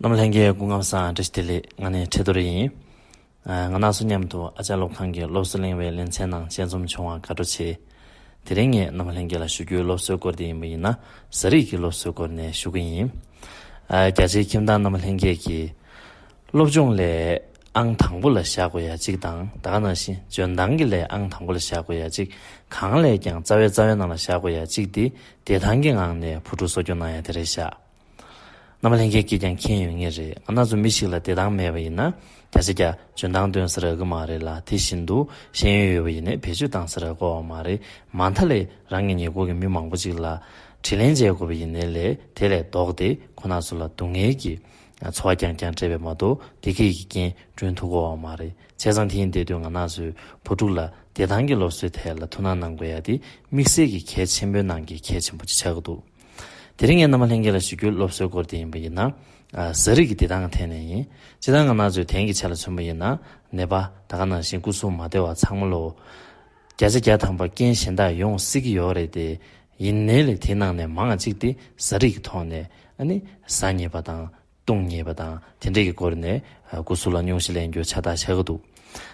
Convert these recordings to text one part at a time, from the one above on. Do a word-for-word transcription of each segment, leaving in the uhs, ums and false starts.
རྣམ་པ་ལྷན་རྒྱས་སྐུ་ཁམས་བཟང་། བཀྲ་ཤིས་བདེ་ལེགས། ང་ནི་ཁྲི་རྡོར་ཡིན། ཨ་ང་རང་ཚོ་མཉམ་དུ་ཨ་ཅག་སློབ་ཁང་གི་སློབ་གསོ་གླེང་བའི་ལེ་ཚན་ནང་སྤྱན་འཛོམས་བྱུང་བར་དགའ་སྤྲོ་ཆེ། དེ་རིང་ངས་རྣམ་པ་ལྷན་རྒྱས་ལ་ཞུ་རྒྱུའི་སློབ་གསོའི་སྐོར་དེ་ཡིན་པ་ཡིན་ན། ཟས་རིགས་ཀྱི་སློབ་གསོའི་སྐོར་ནས་ཞུ་གི་ཡིན། ཨ་རྒྱ་ཆེའི་ཁྱིམ་བདག་རྣམ་པ་ལྷན་རྒྱས་ཀྱིས་སློབ་སྦྱོང་ལས་ཨང་དང་པོ་ལ་བཞག་དགོས་ཡ་གཅིག་དང་། ད་ག་ནང་བཞིན་འཇོན་ཐང་གི་ལས་ཨང་དང་པོ་ལ་བཞག་དགོས་ཡ་གཅིག། གང་ལས་ཀྱང་རྩ་བའི་རྩ་བའི་ནང་ལ་བཞག་དགོས་ཡ་གཅིག་དེ་བདེ་ཐང་གི་ངང་ནས་བུ་ཕྲུག་གསོ་སྐྱོང་གནང་ཡ་དེ་རེད་ཤག། རྣམ་པ་ལྷན་རྒྱས་ཀྱིས་ཀྱང་མཁྱེན་ཡོད་ངེས་རེད། ང་རང་ཚོ་མི་ཞིག་ལ་བདེ་ཐང་མེད་པ་ཡིན་ན་བརྒྱ་ཆ་བརྒྱ་འཇོན་ཐང་སྟོན་ས་རག་གི་མ་རེད་ལ། དེ་བཞིན་དུ་ཤེས་ཡོན་ཡོད་པ་ཡིན་ནའི་བེད་སྤྱོད་བཏང་ས་རག་གི་ཡོད་མ་རེད། མ་མཐའ་ལས་རང་གི་ཉེ་འཁོར་གྱི་མི་མང་པོ་ཅིག་ལ་དྲིན་ལན་འཇལ་དགོས་པ་ཡིན་ནའི་ལས་དེ་ལས་ལྡོག་སྟེ་ཁོ་རང་ཚོ་ལ་སྡུག་བསྔལ་གྱི་ཚོར་བ་རྐྱང་རྐྱང་སྤྲད་པ་མ་གཏོགས་བདེ་སྐྱིད་ཀྱི་རྐྱེན་བསྐྲུན་ཐུབ་ཀྱི་ཡོད་མ་རེད། བྱས་ཙང་དེ་ཡིན་དེ་དུས་ང་རང་ཚོའི་བུ་ཕྲུག་ལ་བདེ་ཐང་གི་སློབ་གསོའི་ཐད་ལ་ཐུགས་སྣང་གནང་དགོས་ཡ་དེ་དམིགས་བསལ་གྱི་གལ་ཆེན་པོའི་ནང་གི་གལ་ཆེན་པོ་ཅིག་ཆགས་ཀྱི་འདུག། དེ་རིང་ངས་རྣམ་པ་ལྷན་རྒྱས་ལ་ཞུ་རྒྱུའི་སློབ་གསོའི་སྐོར་དེ་ཡིན་པ་ཡིན་ན། ཨ་ཟས་རིགས་ཀྱི་བདེ་ཐང་གི་ཐད་ནས་ཡིན། སྤྱིར་བཏང་ང་རང་ཚོའི་དེང་གི་ཆ་ལ་མཚོན་པ་ཡིན་ན། ནད་པ་ད་ག་ནང་བཞིན་སྐུ་གཟུགས་མ་བདེ་བ་ཚང་མ་ལོ་བརྒྱ་ཆ་བརྒྱ་ཐམ་པ་རྐྱེན་གཞན་དག་ཡོང་སྲིད་ཀྱི་ཡོད་རེད་དེ། ཡིན་ནའི་ལས་དེའི་ནང་ནས་མང་ང་གཅིག་དེ་ཟས་རིགས་ཀྱི་ཐོག་ནས་ཨ་ནི་ཟ་ཉེས་པ་དང་བཏུང་ཉེས་པ་དང་དེ་འདྲས་ཀྱི་སྐོར་ནས་ཨ་སྐུ་གཟུགས་ལ་སྙུང་གཞི་ལེན་རྒྱུ་ཆ་ད་ཆགས་ཀྱི་འདུག།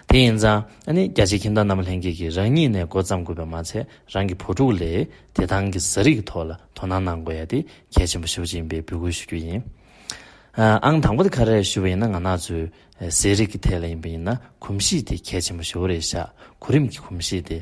དེ་ཡིན་ཙང་ཨ་ནི་རྒྱ་ཆེའི་ཁྱིམ་བདག་རྣམ་པ་ལྷན་རྒྱས་ཀྱིས་རང་ཉིད་ནས་འགོ་བརྩམ་དགོས་པ་མ་ཚད་རང་གི་བུ་ཕྲུག་ལ་བདེ་ཐང་གི་ཟས་རིགས་ཀྱི་ཐོག་ལ་དོ་སྣང་གནང་དགོས་ཡ་དེ་གལ་ཆེན་པོ་ཞེ་པོ་ཅིག་ཡིན་པའི་འབོད་སྐུལ་ཞུ་རྒྱུ་ཡིན། ཨ་ཨང་དང་པོ་དེ་ག་རེ་རེད་ཞུས་པ་ཡིན་ན། ང་རང་ཚོའི་ཨ་ཟས་རིགས་ཀྱི་ཐད་ལ་ཡིན་པ་ཡིན་ན་གོམས་གཤིས་དེ་གལ་ཆེན་པོ་ཞེ་པོ་རེད་ཤག། གོ་རིམ་གྱི་གོམས་གཤིས་དེ།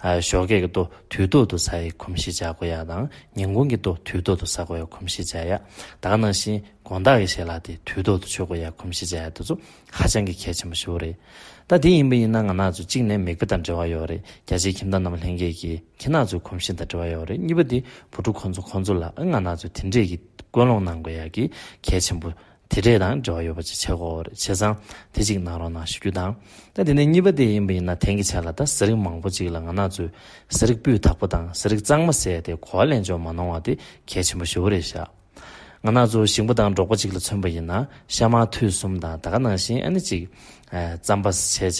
ཨ་ཞོགས་ཀས་ཀྱི་ལྟོ་དུས་ཐོག་ཏུ་ཟ་ཡའི་གོམས་གཤིས་འཇགས་དགོས་ཡ་དང་། ཉིན་གུང་གི་ལྟོ་དུས་ཐོག་ཏུ་ཟ་དགོས་ཡ་གོམས་གཤིས་འཇགས་ཡ། ད་ག་ནང་བཞིན་དགོང་དག་གི་ཞལ་ལག་དེ་དུས་ཐོག་ཏུ་མཆོད་དགོས་ཡ་གོམས་གཤིས་འཇགས་ཡ་དེ་ཚོ་ཧ་ཅང་གི་གལ་ཆེན་པོ་ཞེ་པོ་རེད། ད་དེ་ཡིན་པ་ཡིན་ན་ང་རང་ཚོ་གཅིག་ནས་མིག་དཔེ་དང་འབྲེལ་བ་ཡོད་རེད། རྒྱ་ཆེའི་ཁྱིམ་བདག་རྣམ་པ་ལྷན་རྒྱས་ཀྱིས་ཁྱེད་རང་ཚོའི་གོམས་གཤིས་དང་འབྲེལ་བ་ཡོད་རེད། གཉིས་པ་དེ་བུ་ཕྲུག་ཁོང་ཚོ་ཁོང་ཚོ་ལ་ཨ་ང་རང་ཚོས་དེ་འདྲས་ཀྱི་སྐུལ་སློང་གནང་དགོས་ཡ་གི་གལ་ཆེན་པོ་དེ་འདྲས་དང་འབྲེལ་བ་ཡོད་པ་ཅིག་ཆགས་ཀྱི་ཡོད་རེད། བྱས་ཙང་དེ་གཅིག་གནང་རོགས་གནང་ཞུ་རྒྱུ་དང་། ད་དེ་ནས་གཉིས་པ་དེ་ཡིན་པ་ཡིན་ན་དེང་གི་ཆ་ལ་ད་ཟས་རིགས་མང་པོ་ཅིག་ལ་ང་རང་ཚོས་ཟས་རིགས་སྤུས་དག་པོ་དང་ཟས་རིགས་གཙང་མ་ཟེར་ཡ་དེ་གོ་བ་ལེན་ཆོག་མ་གནང་བ་དེ་གལ་ཆེན་པོ་ཞེ་པོ་རེད་ཤག། ང་རང་ཚོ་ཞིང་པ་དང་འབྲོག་པ་ཅིག་ལ་མཚོན་པ་ཡིན་ན་ཤ་མར་ཐུད་གསུམ་དང་ད་ག་ནང་བཞིན་ཨ་ནི་ཅིག་ཨ་རྩམ་པ་བྱས་བྱས་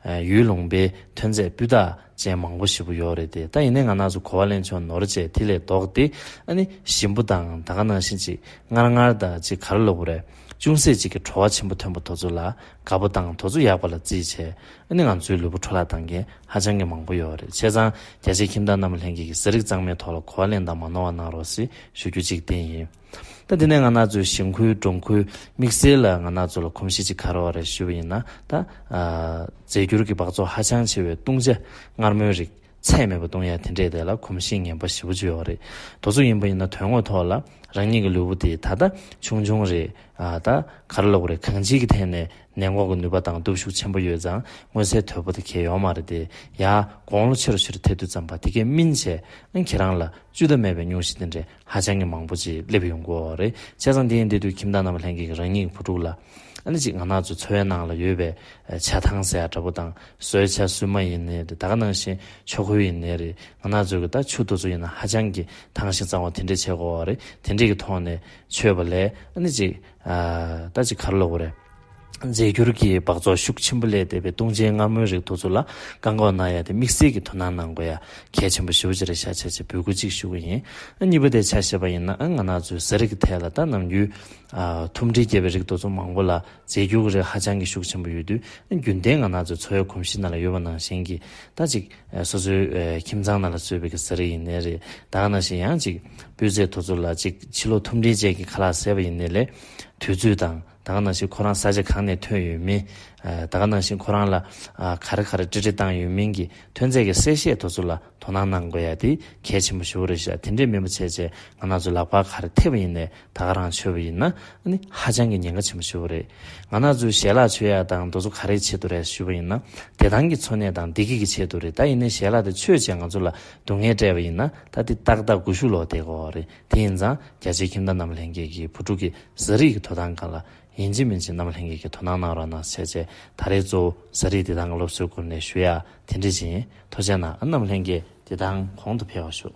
ཨ་ཡུལ་ལུང་པའི་ཐོན་རྫས་སྤུས་དག་ཅན་མང་པོ་ཞེ་པོ་ཡོད་རེད་དེ། ད་ཡིན་ནའི་ང་རང་ཚོ་གོ་བ་ལེན་ཆོག་ནོར་བྱས་དེ་ལས་ལྡོག་སྟེ་ཨ་ནི་ཞིམ་པོ་དང་ད་ག་ནང་བཞིན་ཅིག་མངར་མངར་དང་ཅིག་ག་རེ་ལབ་དགོས་རེད། ཅུང་ཟད་ཅིག་གི་བྲོ་བ་ཆེན་པོ་ཐོན་པ་དེ་ཚོ་ལ་དགའ་པོ་དང་དེ་ཚོ་ཡག་པ་ལ་བརྩིས་བྱས་ཨ་ནི་ང་ཚོའི་ལུས་པོ་འཕྲོ་བརླག་བཏང་མཁན་ཧ་ཅང་གི་མང་པོ་ཡོད་རེད། བྱས་ཙང་རྒྱ་ཆེའི་ཁྱིམ་བདག་རྣམ་པ་ལྷན་རྒྱས་ཀྱིས་ཟས་རིགས་གཙང་མའི་ཐོག་ལ་གོ་བ་ལེན་དང་མ་ནོར་བ་གནང་རོགས་ཟེར་ཞུ་རྒྱུ་གཅིག་དེ་ཡིན། ད་དེ་ནས་ང་རང་ཚོའི་ཞིང་ཁུལ་གྲོང་ཁུལ་དམིགས་བསལ་ལ་ང་རང་ཚོ་ལ་གོམས་གཤིས་ཅིག་ག་རེ་ཡོད་རེད་ཞུས་པ་ཡིན་ན། ད་ཨ་རྫས་འགྱུར་གྱི་འབག་བཙོག་ཧ་ཅང་ཆེ་བའི་བཏུང་བྱ་མངར་མོའི་རིགས་ཚད་མེད་པ་བཏུང་ཡ་དེ་འདྲས་དེ་ལ་གོམས་གཤིས་ངན་པ་ཞེ་པོ་ཅིག་ཡོད་རེད། དེ་ཚོ་ཡིན་པ་ཡིན་ན་དོན་དངོས་ཐོག་ལ་རང་ཉིད་ཀྱི་ལུས་པོ་དེ་ད་ལྟ་ཆུང་ཆུང་རེད། ཨ་ད་ག་རེ་ལབ་དགོས་རེད། གང་ཅིའི་གི་ཐད་ནས་ནད་འགོག་གི་ནུས་པ་དང་སྟོབས་ཤུགས་ཆེན་པོ་ཡོད་ཙང་མངོན་གསལ་དོད་པོ་དེ་གས་ཡོད་མ་རེད་དེ། ཡར་དགུང་ལོ་ཆེ་རུ་ཆེ་རུ་ཐལ་དུས་ཙམ་པ་དེ་གས་སྨིན་བྱས་ཨ་ཁྱེད་རང་ལ་བཅུད་ཟླ་མེད་པའི་སྙུང་གཞི་དེ་འདྲས་ཧ་ཅང་གི་མང་པོ་ཅིག་སླེབས་ཡོང་གི་ཡོད་རེད། བྱས་ཙང་དེ་ཡིན་དེ་དུས་ཁྱིམ་བདག་རྣམ་པ་ལྷན་རྒྱས་ཀྱིས་རང་ཉིད་ཀྱི་བུ་ཕྲུག་ལ་ཨ་ནི་ཅིག་ང་རང་ཚོའི་འཚོ་བའི་ནང་ལ་ཡོད་པའི་ཨ་ཇ་ཐང་ཟེར་ཡ་འདྲ་པོ་དང་བཟོའི་ཇ་སུ་མ་ཡིན་ནའི་རེད། ད་ག་ནང་བཞིན་ཆོ་གོས་ཡིན་ནའི་རེད། ང་རང་ཚོའི་གི་ད་ཆུ་དེ་ཚོ་ཡིན་ན་ཧ་ཅང་གི་དྭངས་ཤིང་གཙང་བ་དེ་འདྲས་བྱེད་དགོས་པ་རེད། དེ་འདྲས་ཀྱི་ཐོག་ནས་མཆོད་པ་ལས་ཨ་ནི་ཅིག་ཨ་ད་ཅིག་ག་རེ་ལབ་དགོས་རེད། རྫས་འགྱུར་གྱི་འབག་བཙོག་ཤུགས་ཆེན་པོ་སླེབས་བསྡད་པའི་བཏུང་བྱའི་མངར་མོའི་རིགས་དེ་ཚོ་ལ་བཀག་འགོག་གནང་ཡ་དེ་དམིགས་བསལ་གྱི་དོ་སྣང་གནང་དགོས་ཡ་གལ་ཆེན་པོ་ཞེ་པོ་ཅིག་རེད་ཤག་བྱས་བྱས་འབོད་སྐུལ་ཅིག་ཞུ་གི་ཡིན། ཨ་གཉིས་པ་དེ་ཆ་བཞག་པ་ཡིན་ན་ཨ་ང་རང་ཚོའི་ཟས་རིགས་ཀྱི་ཐད་ལ་ད་ནམ་རྒྱུན་ཨ་ཐུམ་སྒྲིལ་བརྒྱབ་པའི་རིགས་དེ་ཚོ་མང་པོ་ལ་རྫས་འགྱུར་གྱི་རིགས་ཧ་ཅང་གི་ཤུགས་ཆེན་པོ་ཡོད་དུས། ཨ་རྒྱུན་ལྡན་ང་རང་ཚོའི་འཚོ་བའི་གོམས་གཤིས་ནང་ལ་ཡོད་པ་ནང་བཞིན་གྱི་ད་ཅིག་ཨ་སོ་སོའི་ཨ་ཁྱིམ་ཚང་ནང་ལ་བཟོས་པའི་གི་ཟས་རིགས་ཡིན་ནའི་རེད། ད་ག་ནང་བཞིན་ཡང་ཅིག་སྤུས་ཚད་དེ་ཚོ་ལ་ཅིག་ཕྱི་ལོགས་ཐུམ་སྒྲིལ་བྱས་ཀྱི་ཁ་ལག་ཟས་པ་ཡིན་ནའི་ལས་དུས་ཚོད་དང་ད་ག་ནང་བཞིན་ཁོ་རང་ས་ཆ་གང་ནས་ཐོན་ཡོད་མིན། ཨ་ད་ག་ནང་བཞིན་ཁོ་རང་ལ་ཨ་ག་རེ་ག་རེ་སྤྲད་སྤྲད་བཏང་ཡོད་མིན་གྱི་ཐོན་རྫས་ཀྱི་གསལ་བཤད་དེ་ཚོ་ལ་དོ་སྣང་གནང་དགོས་ཡ་དེ་གལ་ཆེན་པོ་ཞེ་པོ་རེད་ཤག། དེ་འདྲས་མིན་པ་བྱས་བྱས་ང་རང་ཚོ་ལག་པར་ག་རེ་ཐེབས་པ་ཡིན་ནའི་ད་ག་རང་མཆོད་པ་ཡིན་ན་ཨ་ནི་ཧ་ཅང་གི་ཉེན་ཁ་ཆེན་པོ་ཞེ་པོ་རེད། ང་རང་ཚོའི་ཞལ་ལག་མཆོད་ཡ་དང་དེ་ཚོ་ག་རེའི་ཆེད་དུ་རེད་ཞུས་པ་ཡིན་ན། བདེ་ཐང་གི་འཚོ་གནས་དང་བདེ་སྐྱིད་ཀྱི་ཆེད་དུ་རེད། ད་ཡིན་ནའི་ཞལ་ལག་དེ་མཆོད་བྱས་ང་ཚོ་ལ་སྡུག་བསྔལ་སྤྲད་པ་ཡིན་ན་ད་དེ་ཏག་ཏག་སྒུལ་ཤུགས་ལོག་བསྡད་ཀྱི་ཡོད་རེད། དེ་ཡིན་ཙང་རྒྱ་ཆེའི་ཁྱིམ་བདག་རྣམ་པ་ལྷན་རྒྱས་ཀྱིས་བུ་ཕྲུག་གི་ཟས་རིགས་ཀྱི་དོ་སྣང་སྒང་ལ་ཡིན་གཅིག་མིན་གཅིག་རྣམ་པ་ལྷན་རྒྱས་ཀྱིས་དོ་སྣང་གནང་རོགས་གནང་ཟེར་བྱས། ད་རེས་གཙོ་བོ་ཟས་རིགས་བདེ་ཐང་གི་སློབ་གསོའི་སྐོར་ནས་ཞུ་ཡ་དེ་འདྲ་ཅིག་ཡིན། ཐུགས་རྗེ་གནང་། ཨ་རྣམ་པ་ལྷན་རྒྱས་བདེ་ཐང་གོང་དུ་འཕེལ་བར་ཤོག།